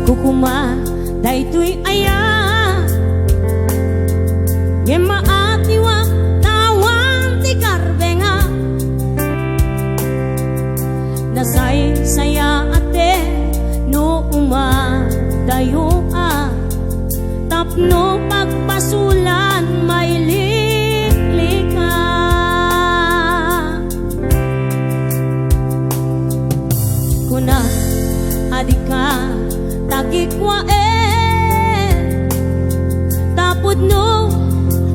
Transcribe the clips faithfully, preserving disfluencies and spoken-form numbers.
Kukuma daytoy aya, ngem maatiwak ta awan ti karbenga. Nasaysayaat no umadayo a tapno pagpasolan mailiklik a. Kuna, adika tagikuaen, tapudno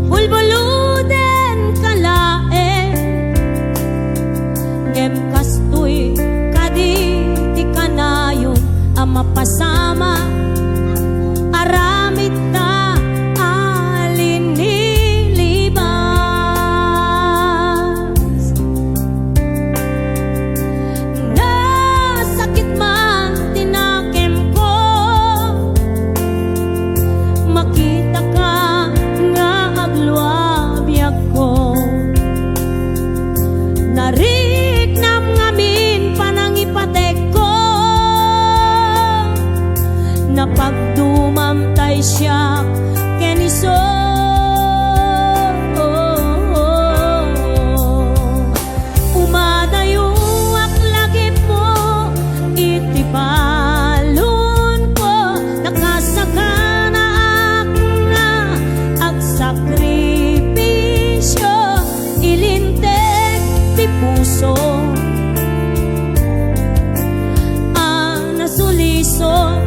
bulbuludenka laeng. Ngem kastoy kadi ti kanayon a mapasamak, aramidta a linilibas. Nasakit man ti nakemko, makitaka nga aglua biagko. Nariknam ngamin panangipategko, napagdumam tay siak ken isu. Umadayoak lagipmo iti balonko, nakasakanaak nga agsakripisio, ilinteg ti puso a nasuliso,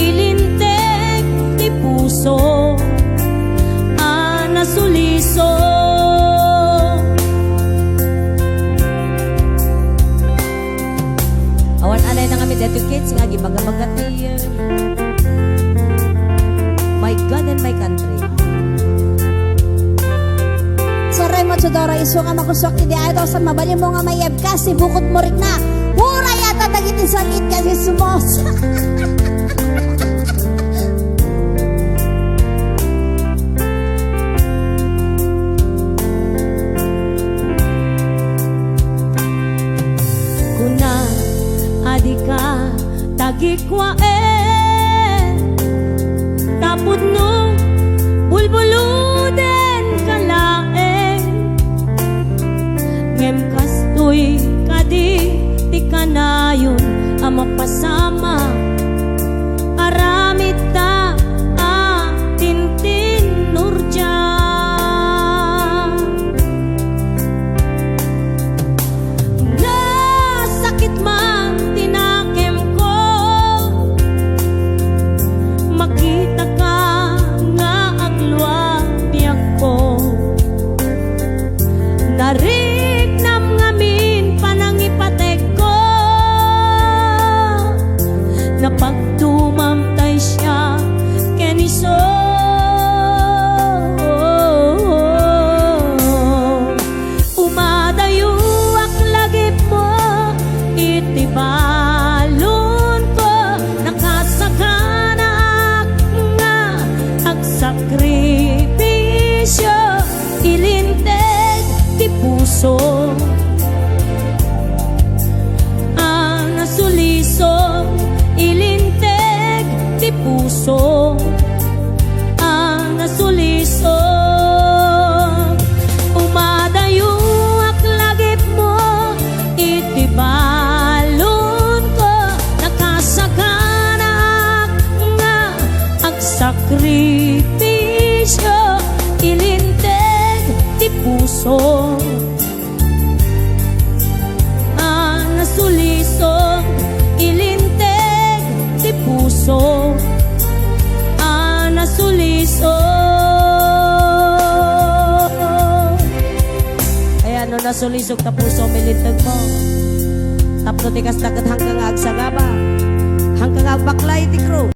ilinteg ti puso a nasuliso. Awan anay na ngamin detoy kids nga agibagabaga ti My God and My Country. Sorry mo, Chudora, isu nga makusok ti di ay to, sa mabalin mo nga mayab ka, si bukod mo rin na. Pura yata dagiti sakit kasi sumos. Kuna, adika tagikuaen, tapudno bulbuludenka laeng. Ngem kastoy kadi ti kanayon a mapasamak, aramidta a tintinnurdia. Nasakit man ti nakemko, makitaka nga aglua biagko. Nariknam ngamin panangipategko, napagdumam tay siak ken isu. Umadayoak lagipmo iti balonko, nakasakanaak nga agsakripisio, ilinteg ti puso a nasuliso, ilinteg ti puso a nasuliso. Umadayoak lagipmo iti balonko, nakasakanaak nga agsakripisio, ilinteg ti puso a nasuliso, ilinteg ti puso a nasuliso. Ayan, no nasulisog ta puso, milinteg mo. Tapno ti kasta ket hangka nga agsagaba, hangka nga agbaklay ti krus.